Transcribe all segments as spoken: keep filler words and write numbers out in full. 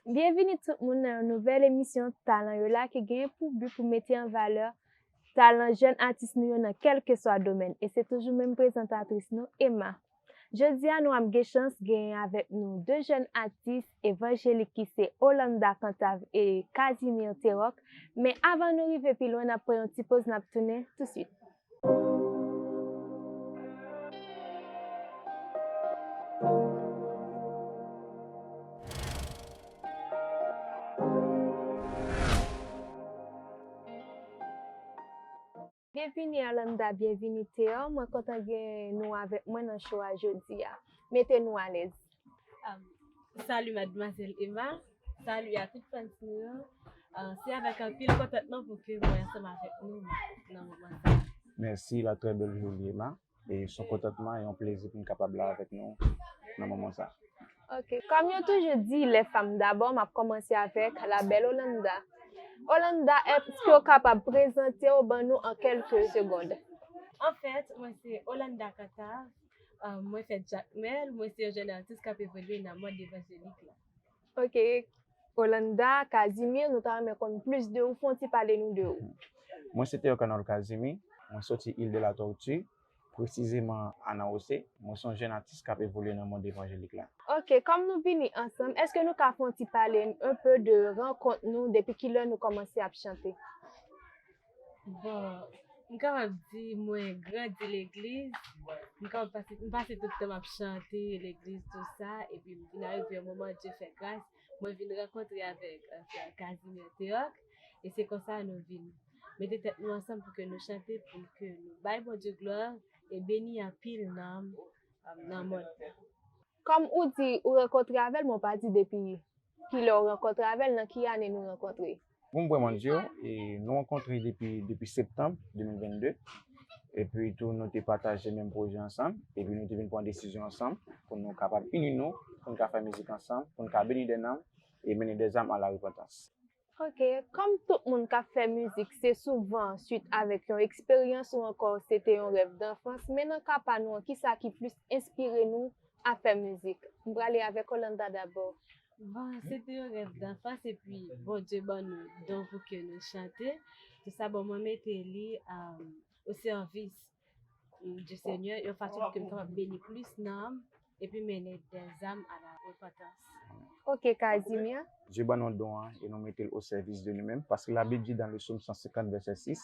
Byenvini tout moun nan yon nouvèl emisyon Talan yo la ki genyen pou bi pou mete an valè talan jèn atis nou yo nan kèlkeswa domèn. E se toujou menm prezantatris nou, Emma. Jodi a, nou ap gen chans genyen avèk nou de jèn atis evanjelik ki se Olanda Cantave e Casimir Teroc. Men avan nou rive pi lwen, n ap pran yon ti poz, n ap tounen tousuit. Byenvini Olanda, byenvini Teroc. Mwen kontan gen nou avèk mwen nan show a jodi a. Mete nou alèz. Um, salut mademoiselle Emma. Salut à toute fans nou yo. Uh, se avèk anpil kontantman pou ke mwen ansanm avèk nou nan moman sa. Merci, la très belle jolie Emma. E se yon kontantman e yon plezi pou n kapab la avèk nou nan moman sa. Ok, kòm yo toujou di, les femmes d'abord, m ap kòmanse avèk la belle Olanda. Olanda, èske w kapab prezante w ban nou an kèlke segond? Anfèt, mwen se Olanda Cantave, euh, mwen fèt Jakmèl, mwen se yon jèn atis k ap evolye nan mond evanjelik la. Ok, Olanda, Casimir, nou ta renmen konn plis de ou, fè yon ti pale nou de ou. Mwen se Teroc Arnold Casimir, mwen soti Il de la Tortue, presizeman Anawoso. Mwen se yon jèn atis k ap evolye nan mond evanjelik la. Ok, kòm nou vini ansanm, èske nou ka fè yon ti pale un peu de rankont nou, depi kilè nou kòmanse ap chante? Bon, m kapab di mwen grandi legliz, m kapab pase, m pase tout tan m ap chante legliz, tou sa, epi m vin arive yon moman, Dye fè gras, mwen vin rankontre avèk, euh, Casimir Teroc, e se konsa nou vin mete tèt nou ansanm pou ke nou chante, pou ke nou bay Bondye glwa e beni anpil nanm, um, nan mond. Kòm ou di ou rankontre avè l, men w pa di depi kilè w rankontre avè l, nan ki ane nou rankontre? Pou m vrèman di w, e, nou rankontre depi, depi septanm de mil vennde, epi tou nou te pataje menm pwojè ansanm, epi nou te vin pran desizyon ansanm pou nou kapab ini nou, pou n ka fè mizik ansanm, pou n ka beni dè nanm e mennen dè zam a la repantans. Ok, kòm tout moun k ap fè mizik, se souvan swit avèk yon eksperyans ou ankò se te yon rèv danfans, men nan ka pa nou an, kisa ki plis enspire nou a fè mizik? M prale avèk Olanda dabò. Bon, se te yon rèv danfans, epi Bondye ban nou don pou ke nou chante. Tou sa, bon, mwen mete li, um, o sèvis du Seigneur, yon fason pou ke m kapab beni plis nanm, epi mennen dè zam a la repantans. Ok, Casimir. Dye ban nou don an e nou mete l o sèvis de nou menm, paske Labib di dans le psaume cent cinquante, verset six,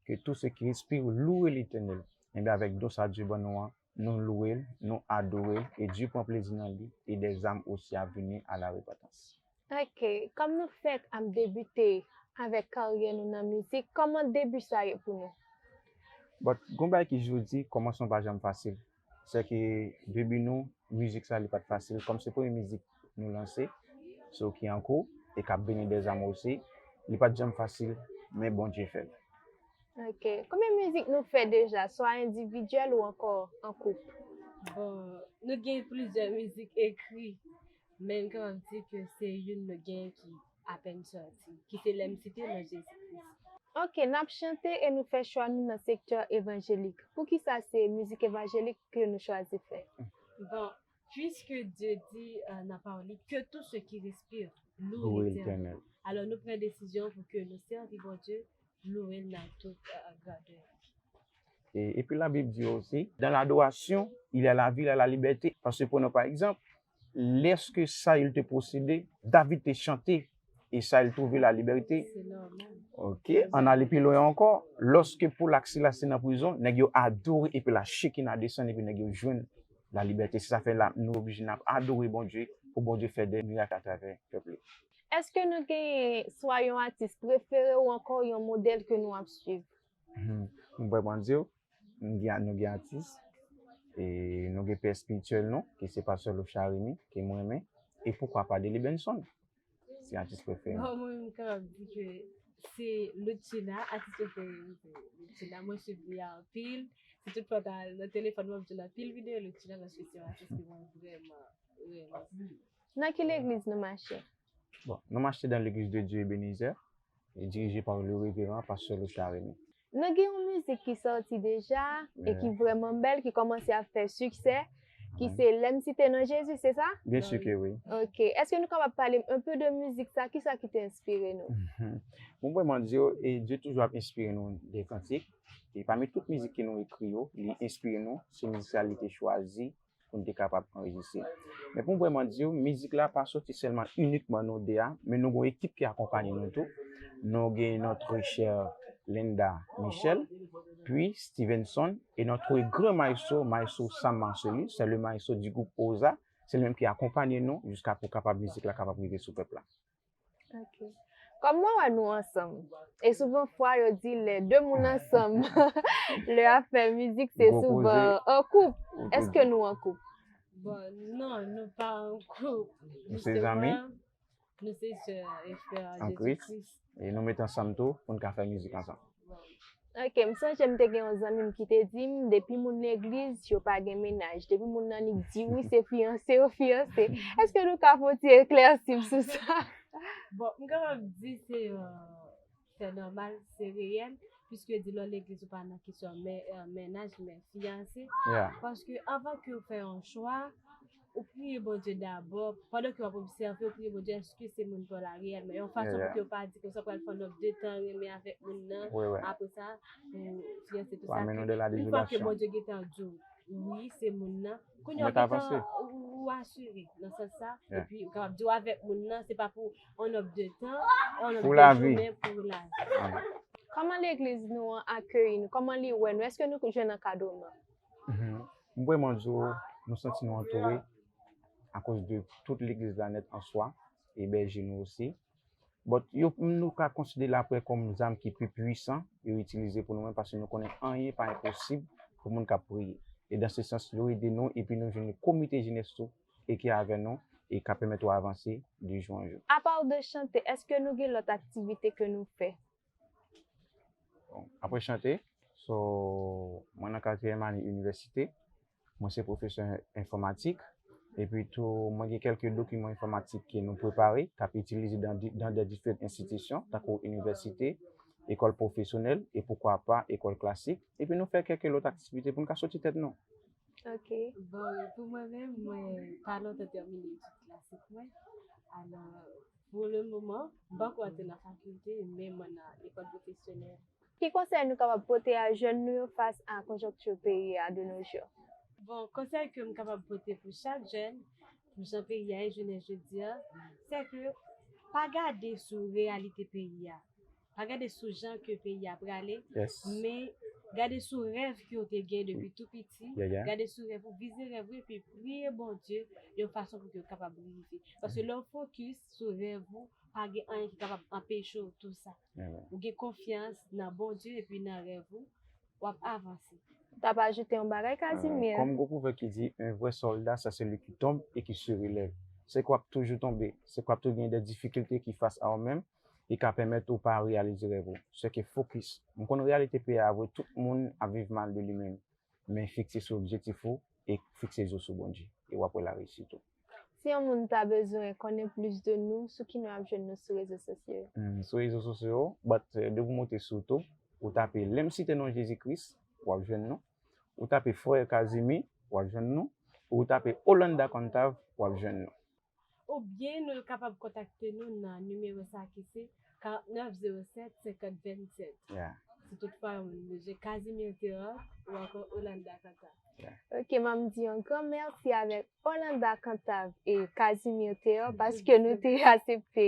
que tout ce qui respire loue l'Éternel. Enben, avèk don sa Dye ban nou an, nou louwe l, nou adore l, e Dye pran plezi nan li, e dè zam osi ap vini a la repantans. Ok, kòm nou fèk ap debite avèk karyè nou nan mizik, kòman debi sa ye pou nou? But, gon bagay ki jodi, kòmansman pa janm fasil. Se ke debi nou, mizik sa li pa t fasil. Kòm se premye mizik nou lanse, so ki an kou, e k ap beni dè zam osi, li pa t janm fasil, men Bondye fè l. Ok. Konbyen mizik nou fè deja, swa endividyèl ou ankò an koup? Bon, nou gen plizyè mizik ekri, men m kapab di ke se youn nou gen ki apèn sòti, ki se Lè m site non Jezi Kris. Ok, n ap chante e nou fè chwa nou nan sektè evanjelik. Poukisa se mizik evanjelik ke nou chwazi fè? Bon, puisque Dieu dit, euh, nan pawòl li, que tout ce qui respire loue l'Éternel. Alò, nou pran desizyon pou ke nou sèvi Bondye, louwe l nan tout, euh, grandè. E, epi Labib di osi, dans l'adoration, il y a la vie, il y a la liberté. Paske pran nou pa egzanp, lèske Saül te posede, David te chante, e Saül trouve la liberté. Se nòmal. Ok, ann ale pi lwen ankò. Lòske Pòl ak Silas te nan prizon, nèg yo adore epi la Chekina desann epi nèg yo jwenn la liberté. Se sa fè la, nou oblije n ap adore Bondye pou Bondye fè de mirak atravè pèp li. Èske nou genyen swa yon atis prefere ou ankò yon modèl ke nou ap swiv? Hmm, m vrèman di w, m gen, nou gen atis, e nou gen pè espirityèl nou, ki se pastè Locha Remy, ke mwen renmen, e poukwa pa Delly Benson, se atis prefere m. Bon, mwen, m kapab di ke se Loutchina, atis prefere m, se Loutchina. Mwen swiv li anpil. Si tout fwa w ta al nan telefòn mwen, w ap jwenn anpil videyo Loutchina, paske se yon atis ke mwen vrèman renmen. Nan ki legliz nou mache? Bon, nou mache dans l'église de Dieu Ebenezer. dirigé par le révérend pasteur Lochard Remy. Nou gen yon mizik ki sòti deja e ki vrèman bèl, ki kòmanse ap fè siksè, ki se Lè m site non Jezi, se sa? Bien sûr que oui. Ok. Èske nou kapab pale un peu de mizik sa? Kisa ki te enspire nou? Bon, vrèman, Dye, e Dye toujou ap enspire nou de kantik. E pami tout mizik ke nou ekri yo, li enspire nou, se mizik sa li te chwazi pou n te kapab anrejistre. Men pou m vrèman di w, mizik la pa soti sèlman inikman nou de a, men nou gen yon ekip ki akonpanye nou tou. Nou gen notre chère Linda Michel, puis Stevenson, et notre grand maestro, maestro Sam Marcelus, c'est le maestro du groupe Oza, se li menm ki akonpanye nou jiska pou kapab mizik la kapab rive sou pèp la. Ok. Kòm mwen wè nou ansanm, e souvan fwa yo di lè de moun ansanm, lè y ap fè mizik, se souvan an koup. Èske nou an koup? Bon, non, nou pa an koup. Nou se zanmi. Nou se sè e frè an Jezi Kris. E nou met ansanm tou pou n ka fè mizik ansanm. Ok, m sonje m te gen yon zanmi m ki te di m, depi moun legliz, yo pa gen mennaj. Depi moun nan nik di wi, se fiyanse yo fiyanse. Èske nou ka fè yon ti eklèsi m sou sa? Bon, m kapab di se, euh, se nòmal, se reyèl, piske di lò legliz ou pa nan kesyon men, euh, mennaj, men fiyanse. Paske anvan ke w fè yon chwa, ou priye Bondye dabò, pandan ke w ap obsève, ou priye Bondye, èske se moun pa w la reyèlman? Yon fason pou ke w pa di ke sa pral fè yon nòt de tan renmen avèk moun nan, apre sa, pou fiyanse tou sa. Yon fwa ke Bondye gentan di w, wi, se moun nan, kounye a w gentan, ou, ou asire nan sans sa, epi ou kapab di w avèk moun nan, se pa pou yon nòt de tan, yon nòt de jounen, pou lavi. Kòman legliz nou an akeyi nou? Kòman li wè nou? Èske nou jwenn ankadreman? M vrèman di w, nou santi nou antoure akoz de tout legliz la nèt an swa, ebèje nou osi. But yo, nou ka konsidere l apre kòm zam ki pi pwisan yo itilize pou nou menm, paske nou konnen anyen pa enposib pou moun k ap priye. E dans ce sens, yo ede nou, epi nou jwenn komite jenès tou, e ki avè nou, e ka pèmèt ou avanse de jou an jou. Apa w de chante, èske nou gen lòt aktivite ke nou fè? Bon, apre chante, so, mwen nan katriyèm ane inivèsite, mwen se pwofesè enfòmatik, epi tou, mwen gen kèlke dokiman enfòmatik ke nou prepare, k ap itilize dan di-, dan de diferan enstitisyon, tankou inivèsite, ekòl pwofesyonèl, e poukwa pa ekòl klasik, epi nou fè kèlke lòt aktivite pou n ka soti tèt nou. Ok. Bon, pou mwen menm, mwen pa lontan tèmine etid klasik mwen. Alò, pou le moman, m poko antre nan fakilte, men mwen nan lekòl pwofesyonèl. Ki konsèy nou kapab pote a jèn nou yo fas a konjonkti peyi a de nos jours? Bon, konsèy ke m kapab pote pou chak jèn, pou jan peyi a ye jounen jodi a, se ke pa gade sou reyalite peyi a. Pa gade sou jan ke peyi a prale, men gade sou rèv ke w te gen depi tou piti. Gade sou rèv ou, vize rèv ou, epi priye Bondye yon fason pou ke w kapab rive. Paske lè w fokis sou rèv ou, pa gen anyen ki kapab anpeche w tou sa. Ou gen konfyans nan Bondye epi nan rèv ou, w ap avanse. Ou t ap ajoute yon bagay, Casimir? Kòm gon pwovèb ki di, un vrai soldat, c'est celui qui tombe et qui se relève. Se ke w ap toujou tonbe, se ke w ap toujou gen de difikilte ki fas a ou menm, e ka pèmèt ou pa reyalize rèv ou. Se ke fokis. M konn reyalite peyi a vre, tout moun ap viv mal de li menm. Men fikse sou objektif ou e fikse je w sou Bondye. E w ap wè la reyisit ou. Si yon moun ta bezwen konnen plis de nou, sou ki nou ap jwenn nou sou rezo sosyo yo? Hmm, sou rezo sosyo yo, but, eh, depi w moute sou tou, ou tape Lè m site non Jezi Kris, w ap jwenn nou. Ou tape Frè Casimir, w ap jwenn nou. Ou tape Olanda Cantave, w ap jwenn nou. Oubyen nou kapab kontakte nou nan nimewo sa ki se karantnèf zewo sèt senkant vennsèt. Si toutfwa yon moun bezwen Casimir Terror ou ankò Olanda Cantave. Ok, m ap di yon gran mèsi avèk Olanda Cantave e Casimir Terror paske nou te aksepte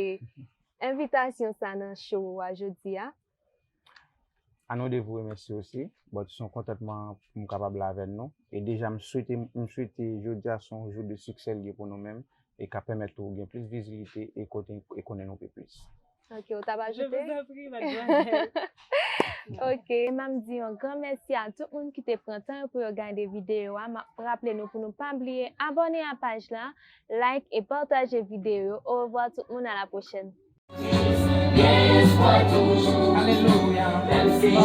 envitasyon sa nan show a jodi a. A nou de vou remèsye osi, but se yon kontantman pou m kapab la avè nou. E deja m swete, m swete jodi a se yon jou de siksè li ye pou nou menm e ka pèmèt ou gen plis vizibilite e kote, e konnen nou pi plis. Ok, ou t ap ajoute? Je vous en prie, mademoiselle. Ok, m ap di yon gran mèsi a tout moun ki te pran tan yo pou yo gade videyo a. M ap raple nou pou nou pa bliye abòne a paj la, like e pataje videyo yo. Orevwa tout moun, à la prochaine. Gen espwa toujou. Alelouya. Menm si